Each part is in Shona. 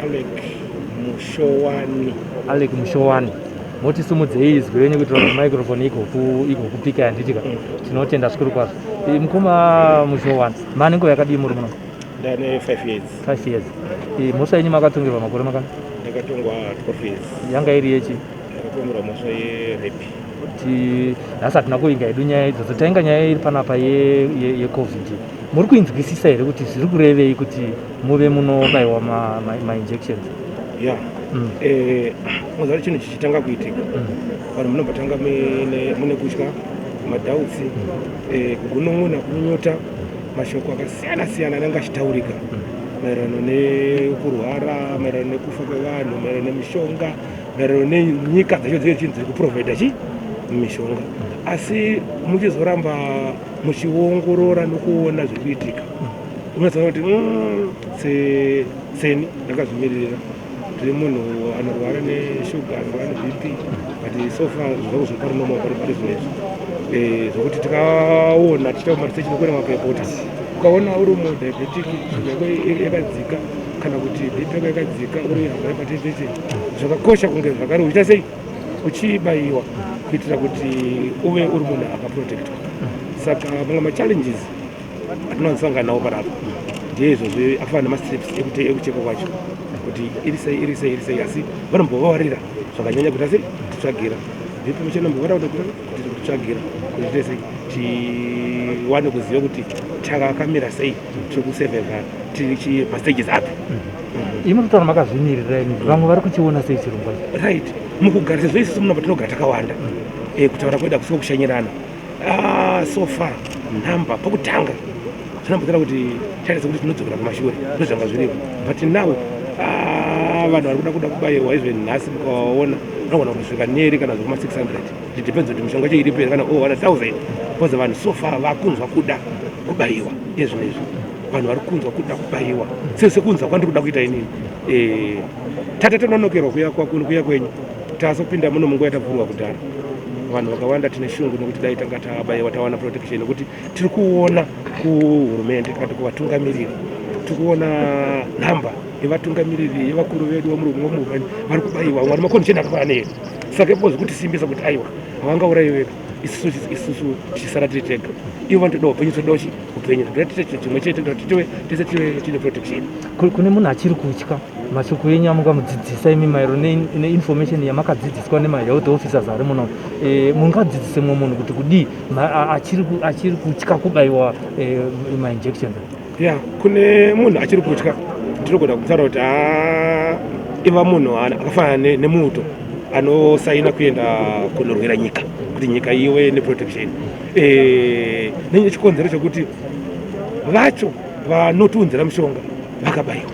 Alec Mushowani. Alec Mushowani, motisimudzei izwi renyu kuitira kuti microphone igokupika yanditika. Tinotenda zvikuru kwazvo. Mukoma Mushowani, mane nguva yakadii muri muno? Ndane 5 years. 5 years. Mhosva yenyu makatongerwa makore makani? Ndakatongwa 12 years. Yanga iri yechi? Ndakatongerwa mhosva yerape. Kuti nhasi hatina kuinga hedu nyaya idzodzo, tainga nyaya iri panapa yeCovid. Muri kuinzwisisa here kuti zviri kurevei kuti muve munobayiwa mainjections? Ya. Muziva, chinhu chichitanga kuitika, vanhu munombotanga mune kutya, madoubts, kugunun'una, kunyunyuta, mashoko akasiyana siyana anenge achitaurika maererano nekurwara, maererano nekufa kwevanhu, maererano nemishonga, maererano nenyika dzacho dzinenge chinhu dziri kuprovhaida chi mishonga. Asi muchizoramba muchiongorora nokuona zviri kuitika, unozoona kuti seni ndakazvimiririra, ndiri munhu anorwara neshuga, anorwara neBP, but so far zvangu zviri pari normal pari zvinezvi. Zvokuti tikaona tichiita maresearch nekuona mapepa kuti ukaona uri mudiabetic, shuga yako yakadzika kana kuti BP yako yakadzika, uri hypertension, zvakakosha kunge zvakare uchiita sei, uchibayiwa kuitira kuti uve uri munhu akaprotectwa. Saka mamwe machallenges atinowanzosangana nawo panapa ndeizvozvo, akafanana nemastrips ekuti ekuchekwa kwacho kuti iri sei, iri sei, iri sei, asi vanombovawarira zvakanyanya kuti asi titsvagira BP muchanombovarira kuti kutitsvagira kuti tiite sei, tiwane kuziva kuti takakamira sei, tiri kusurviva tiri pastages api. Imi kutaura makazvimirira imi, vamwe vari kuchiona sei chirongwa ichi? Right, mukugara, sezvo isusu muno patinogara takawanda, kutaura kwedu hakusiwo kushanyirana. So far nhamba pokutanga zvinombotaura kuti chaita sekuti tinodzokera kumashure, ndozvanga zviripo, but now vanhu vari kuda kubayiwa. Even nhasi mukawaona unogona kutosvika neri kana zvekuma 600. It depends kuti mishonga yacho iripo here, kana over 1000, because vanhu so far vakunzwa kuda kubayiwa. Izvinezvi vanhu vari kunzwa kuda kubayiwa sekunzwa kwandiri kuda kuita inini. Tata tononokerwa kuya kuya kwenyu, tazopinda muno munguva yatavhurwa kudhara. Vanhu vakawanda tine shungu nekuti dai tanga tabayiwa, tawana protection, nekuti tiri kuona kuhurumende kana kuvatungamiriri, tiri kuona nhamba yevatungamiriri, yevakuru vedu vemurumwe vari kubayiwa, vamwe vane macondition akafanana needu. Saka ipo zvekutisimbisa kuti aiwa, havangaurayi vedu, isusu tichisara tiri tega. Ivo vanotoda upenyu, todawo chi upenyu. Toda tiite chinhu chimwe chete kuti tive tese tive tine protection. Kune munhu achiri kutya, mashoko enyu amungamudzidzisa imi maererano neinformation yamakadzidziswa nemahealth officers ari muno, mungadzidzise mumwe munhu kuti kudii achiri kutya kubayiwa mainjections? Ya, kune munhu achiri kutya, ndinogona kutaura kuti haa, iva munhu akafanana nemuto anosaina kuenda kunorwira nyika kuti nyika ive neprotection, nechikonzero chekuti vacho vanotiunzira mishonga vakabayiwa.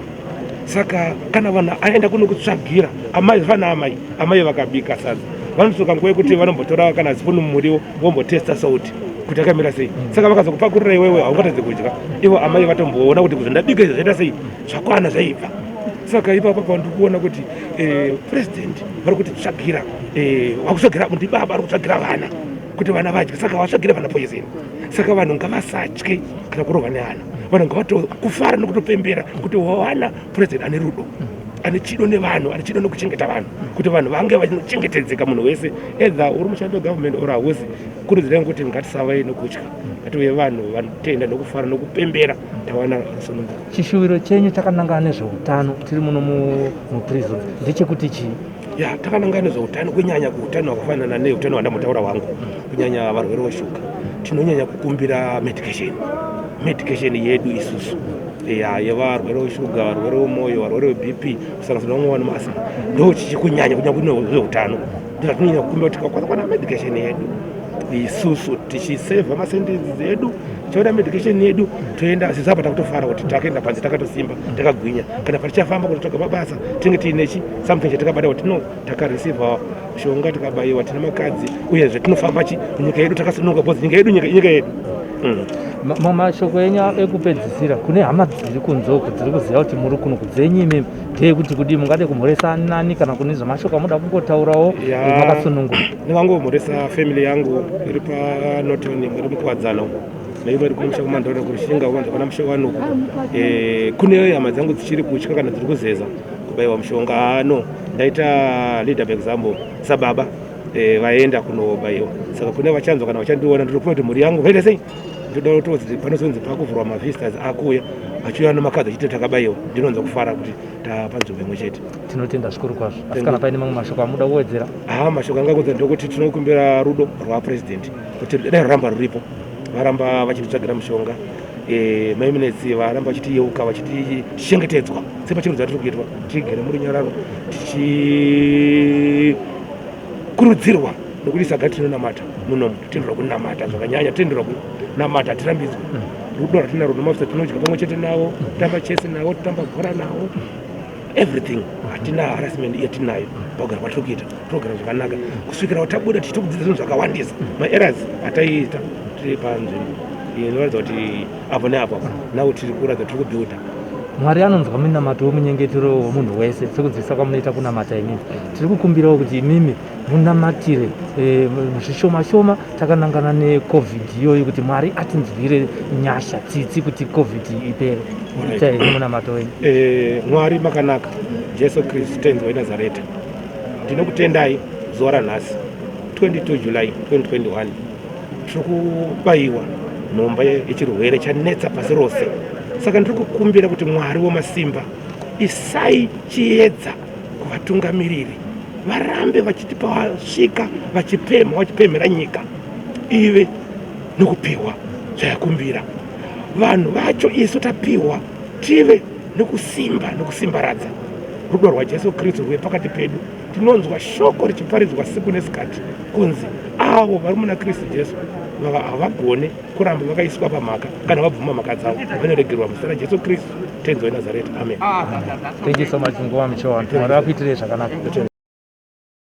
Saka kana vanhu aenda kunokutsvagira amai, zvafana amai vakabika sadza, vanotsoka nguva yekuti vanombotora kana sipunu mumuriwo, vombotesta salt kuti akamira sei. Saka vakazokupakurira iwewe, haungatadzi kudya. Ivo amai vatomboona kuti zvandabika izvi zvaita sei, zvakwana, zvaibva. Saka ipapo pandiri kuona kuti president vari kutitsvagira, vakutsvagira, ndibaba vari kutsvagira vana kuti vana vadye, saka vatsvagire vana poison. Saka vanhu ngavasatye kana kurohwa neana. Vanhu ngavatokufara nokutopembera kuti wawana president ane rudo, ane chido nevanhu, ane chido nekuchengeta vanhu, kuti vanhu vange vachinochengetedzeka, munhu wese, either uri mushandi wegovernment or hausi. Kurudzirai kuti ngatisavai nokutya, ngative vanhu vanotenda nokufara nokupembera tawana rusununguko. Chishuviro chenyu chakanangana nezveutano tiri muno muprison ndechekuti chii? Ya, takanangana nezveutano, kunyanya kuutano hwakafanana neutano hwandambotaura hwangu, kunyanya varwere veshuga. Tinonyanya kukumbira medication yedu isusu, ya yevarwere veshuga, varwere vemwoyo, varwere veBP, kusanganisira vamwe vane maasthma. Ndo chichikunyanya kunyanya kune zveutano, ndozvatinonyanya kukumbira, kuti tikakwanisa kuwana medication yedu isusu, tichisevha masentence edu, tichiona medication yedu, toenda sezapa takutofara kuti takaenda panze takatosimba, takagwinya. Kana patichafamba kunotsvaga mabasa, tinenge tiine chi something chatakabata kuti no, takareceiva mishonga, tikabayiwa, tine makadzi, uyezve tinofamba chi munyika yedu takasununguka, because nyika yedu, nyika yedu. Mashoko enyu ekupedzisira kune hama dziri kunze uku dziri kuziva kuti muri kuno kudzenyu imimi ndeyekuti kudii? Mungade kumhoresa nani kana kune zvamashoko amuda kungotaurawo? Makasununguka. Ndingangomhoresa family yangu iri paNorton, iri muKuwadzano, neimwe iri kumusha kuMandore, kuRushinga, kuvanza kwana musha wanuku. Kune hama dzangu dzichiri kutya kana dziri kuzeza. Kubayiwa mushonga ano ndaita leader by example sababa vaenda kunobayiwa. Saka kune vachanzwa kana vachandiona, ndinofunga kuti mhuri yangu vaita sei. Ndoda kutoti panozonzi pakuvhurwa mavisitors akuuya vachiuya nemakadhi achiti takabayiwa, ndinonzwa kufara kuti tapanzvimbo imwe chete. Tinotenda zvikuru kwazvo. Asi kana paine mamwe mashoko amuda kuwedzera? Ha, mashoko angakuudza ndokuti tinokumbira rudo rwapurezidendi kuti dai ruramba ruripo, varamba vachititsvagira mushonga. Maiminetsi varamba vachitiyeuka, vachitichengetedzwa sepachero dzatiri kuitwa, tigere murunyararo, tichikurudzirwa, nokuti saga tinonamata munomu, titenderwa kunamata zvakanyanya, titenderwa kunamata, hatirambidzwi. Rudo rwatinarwo nemafisa, tinodya pamwe chete navo, totamba chese navo, totamba bhora navo, everything. Hatina harassment yatinayo pakugara kwatiri kuita. Tinogara zvakanaka kusvikira tabuda, tichitokudzidza zvinhu zvakawandisa. Maerrors ataiita tiri panzvimbo inoratidza kuti apo neapo apo, now tiri kuratidza tiri kubuilda. Mwari anonzwa minamato wemunyengetero wemunhu wese sekudzidzisa kwamunoita kunamata imimi. Tiri kukumbirawo kuti imimi munamatire zvishoma shoma takanangana neCOVID iyoyi, kuti Mwari atinzwire nyasha, tsitsi, kuti COVID ipere. Itai munamato wenyu. Mwari makanaka, Jesu Kristu Tenzi weNazareta, ndinokutendai zuva ranhasi 22 July 2021. Tiri kubayiwa nhomba yechirwere chanetsa pasi rose. Saka ndiri kukumbira kuti Mwari wemasimba, isai chiedza kuvatungamiriri, varambe vachitipa vasvika vachipemha, vachipemhera nyika ive nokupiwa zvayakumbira. Vanhu vacho isu tapiwa, tive nekusimba nekusimbaradza. Rudo rwaJesu Kristu rwuve pakati pedu. Tinonzwa shoko richiparidzwa siku nesikati kunzi avo vari muna Kristu Jesu havagone kuramba vakaiswa pamhaka. Kana vabvuma mhaka dzavo, vanoregerwa, muzita raJesu Kristu Tenzi weNazareta, amen. Thank you so much, Nguva Muchiwana. Mwari vakuitirei zvakanaka.